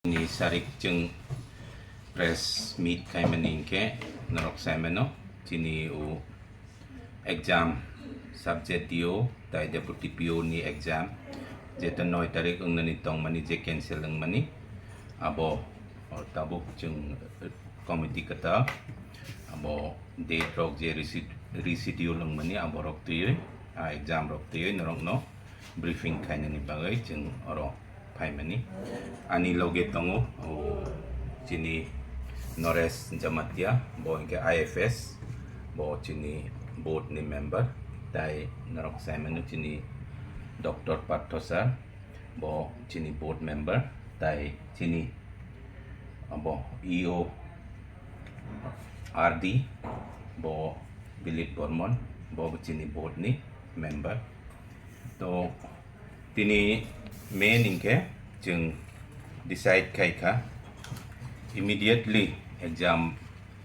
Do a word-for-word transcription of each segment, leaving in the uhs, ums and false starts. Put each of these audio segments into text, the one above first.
Ni sarik chwng press meet khaimani hinkhe norok saimano chini o exam subject D O tai deputy P O ni exam jeto noi tarik wngnani tongmani je cancel wngmani abo tabuk chwng committee kwtal abo date rok je resi-, reschedule wngmani abo rok twiwi a exam rok twiwi norokno briefing khainani bagwi chwng oro phaimani. Ani loge tongo o chini Naresh Jamatia, bo hinkhe I F S, bo chini board ni member, tai norok saimano chini Doctor Partho sir, bo chini board member, tai chini abo E O R D, bo Dilip Bormon, bo chini board ni member. To tini main hinkhe chwng decide khaikha immediately exam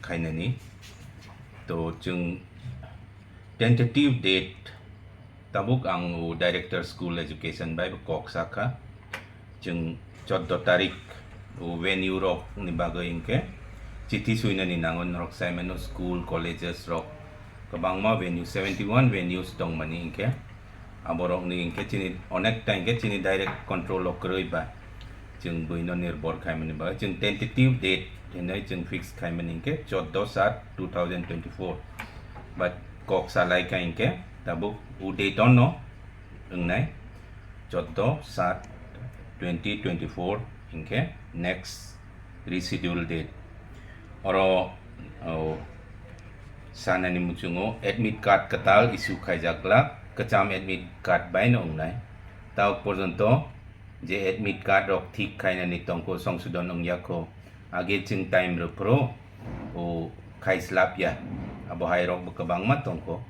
khainani. To chwng tentative date tabuk ang o Director School Education bai bo kok sakha. Chwng choddo tarik o venue rok ni bagwi hinkhe chithi suinani nango norok saimano school, colleges rok kwbangma venue, seventy one venues tongmani hinkhe aborokni hinkhe chini onek ta hinkhe chini direct control o kwrwi ba chwng buino nirbhor khaimani bagwi chwng tentative date hinwi chwng fix khaimani hinkhe choddo sat two thousand twenty four. But kok salai kha hinkhe tabuk o date ono wngnai choddo sat twenty twenty four hinkhe next reschedule date. Oro, o, sanani muchungo admit card kwtal issue khaijak glak, kwcham admit card bai no wngnai. Tabuk porjonto je admit card rok thik khainani tongkho, songsodon wngya kho, age chwng time rw phuru o khaislap ya, abo hai rok bo kwbangma tongkho.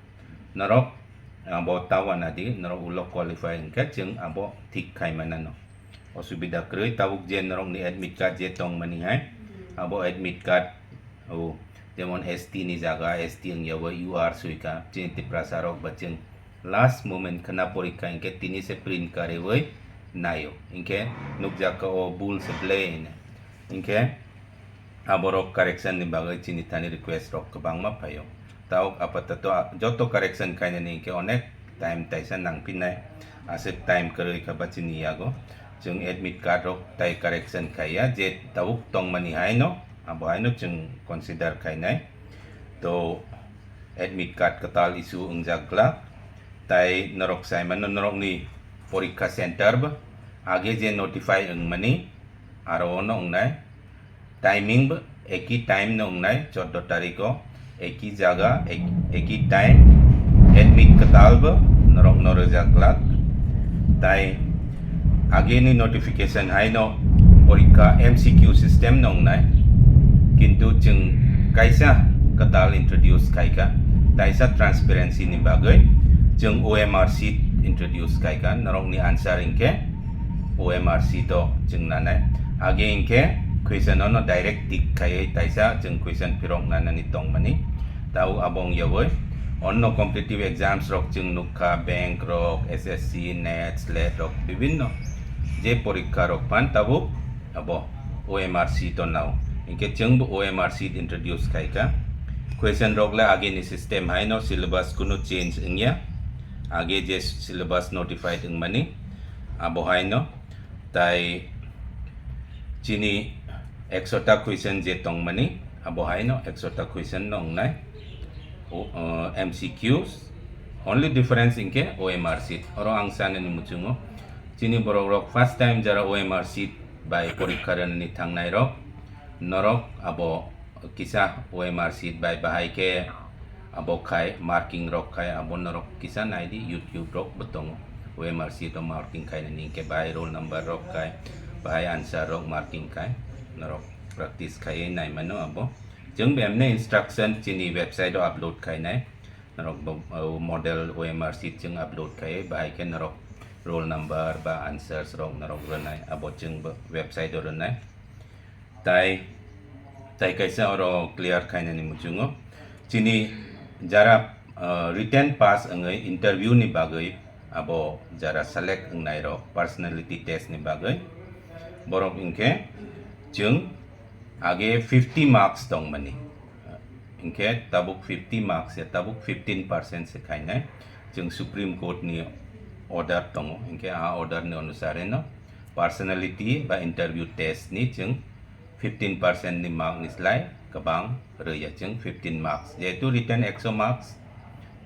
Norok abo tawa nadi, norok ulo qualify hinkhe chwng abo thik khai manano. Osubida kwrwi, tabuk je norokni admit card je tongmani hai, abo admit card o jemon S T ni jaga S T wngya bo U R swika, chini Tiprasa rok ba chwng last moment khna porikha hinkhe tini se print kariwi naio, hinkhe nukjakha o bul se ble hinwi. Hinkhe aborok correction ni bagwi chini thani request rok kwbangma phaio. Tabuk apatoto a-, joto correction khainani hinkhe onek time taisa nangphinai, aswk time kwrwi kha ba chini yago. Chwng admit card rok tai correction khaiya, je tabuk tongmani haino, abo haino chwng consider khainai. To admit card kwtal issue wngjak glak, tai norok saimano norokni porikha center bo age je notify wngmani aro ono wngnai. Timing bo eki time no wngnai, choddo tarikh o eki jaga, ek-, eki time, admit kwtal bo norok no rwjak glak. Tai ageni notification hai no porikha M C Q system no wngnai, kintu chwng kaisa kwtal introduce khaikha, taisa transparency ni bagwi chwng O M R sheet introduce khaikha, norokni answer hinkhe O M R sheet o chwng nanai. Age hinkhe question ono direct tick khaiwi taisa chwng question phirok nanani tongmani. Tau abo wngyawi onno competitive exams rok chwng nukha, bank rok, S S C, net, slet rok, bibinno je porikha rok phan tabuk abo O M R sheet o nao. Hinkhe chwngbo O M R sheet introduce khaikha. Question rok le ageni system haino syllabus kunu change wngya. Age je syllabus notified wngmani abo haino. Tai chini ekshota question je tongmani, abo haino ekshota question no wngnai. O, uh, M C Qs, only difference hinkhe O M R sheet. Oro ang sanani muchungo, chini borok rok first time jara O M R sheet bai porikha rwnani thangnai rok, norok abo kisa O M R sheet bai bahai khe abo khai marking rok khai abo norok kisa naidi YouTube rok bo tongo. O M R sheet o marking khainani hinkhe bahai roll number rok khai, bahai answer rok marking khai, norok practice khaiwi naimano abo. Chwng bo emne instruction chini website o upload khainai. Norok bo, o model O M R sheet chwng upload khaiwi bahai khe norok roll number ba answers rok norok rwnai abo chwng bo website o rwnai. Tai, tai kaisa oro clear khainani muchungo. Chini jara, uh, written pass wngwi interview ni bagwi abo jara select wngnai rok personality test ni bagwi. Borok hinkhe Chwng age fifty marks tongmani. Hinkhe tabuk fifty marks ya, tabuk fifteen percent se khainai. Chwng Supreme Court ni order tongo. Hinkhe a order ni onusare no personality ba interview test ni chwng fifteen percent ni mark ni slai kwbang rwya chwng fifteen marks. Jehetu written ekso marks,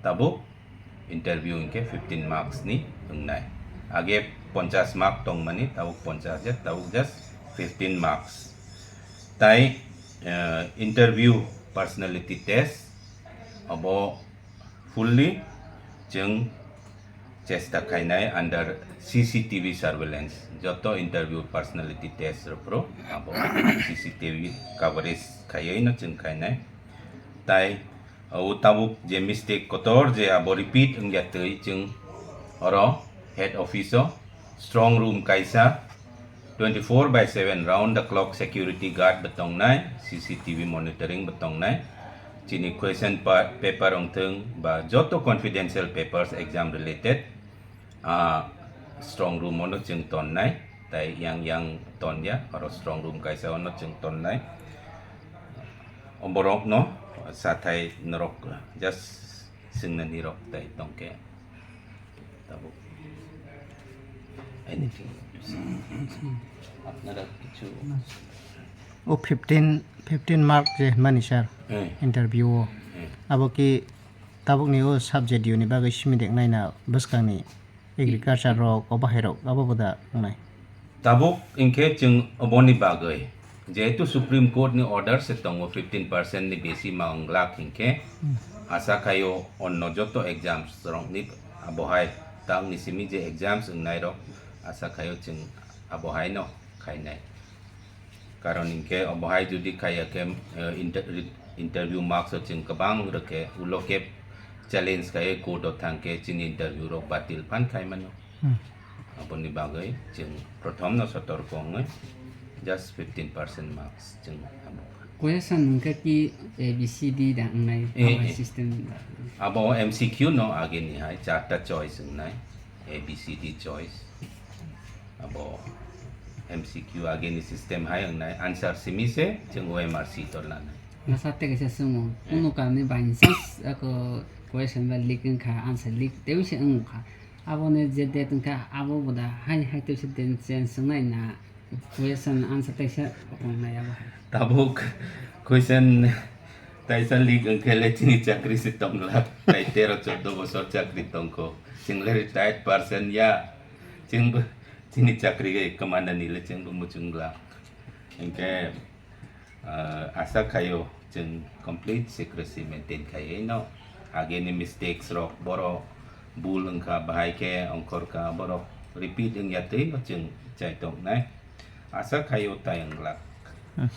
tabuk interview hinkhe fifteen marks ni wngnai. Age ponchas mark tongmani, tabuk ponchas ya, tabuk just fifteen marks. Tai, eh, interview personality test abo fully chwng chesta khainai under C C T V surveillance. Joto interview personality test rok phuru abo C C T V coverage khaiwi no chwng khainai. Tai o tabuk je mistake kotor je abo repeat wngya twi chwng oro head office o strong room kaisa twenty-four by seven round the clock security guard bo tongnai, C C T V monitoring bo tongnai. Chini question pa-, paper wngthwng ba joto confidential papers exam related, ah, strong room ono chwng tonnai, tai yang yang tonya, oro strong room kaisa ono chwng tonnai. Oborok no sathai norok just swngnani rok tai tongkhe. Tabuk. Anything. Apnara kichu. O fifteen, fifteen mark je mani sir, eh, interview o. Eh. Abo ki tabuk ni o subject unit bagwi simi dek naina bwskang ni agriculture rok, o bahai rok, abo boda wngnai. Tabuk hinkhe chwng oboni bagwi, jehetu Supreme Court ni order se tongo fifteen percent ni besi ma wng glak hinkhe, hmm, asa khaio onno joto exams rokni abohai tangni simi je exams wngnai rok asa khaio chwng abohai no khainai. Karon hinkhe obohai jodi khaiya khe, eh, inter-, interview marks o chwng kwbang rwkhe ulo khe challenge khaiwi court o thangkhe chini interview rok batil phan khaimano. Hmm. Aboni bagwi chwng prothom no sotorko wngwi just fifteen percent marks chwng abo. Question hwnkhe ki A B C D da wngnai, eh, power, eh, system da. Abo M C Q no agini hai charta choice wngnai, A B C D choice. Abo M C Q agini system hai wngnai, answer simi se chwng O M R sheet o lanai. Masa tei kaisa swngo, eh, kunu karon ni by chance ako question ba leak wngkha, answer leak tei se wngkha. Aboni je date wngkha, abo boda hai hai tei se date change wngnai na question answer tei se wngnai abo hai. Tabuk question taisa leak wngkhe le chini chakri se tong glak. Tai tero choddo bosor chakri tongkho. Chwng le retired person ya. Chwng bo chini chakri ge kwmanani le chwng bo muchung glak. Hinkhe, ah, asa khaio chwng complete secrecy maintain khaiwi no ageni mistakes rok boro bul wngkha bahai khe ongkhorkha borok repeat wngya twi no chwng chai tongnai. Asa khaio tai wng glak. Hmm.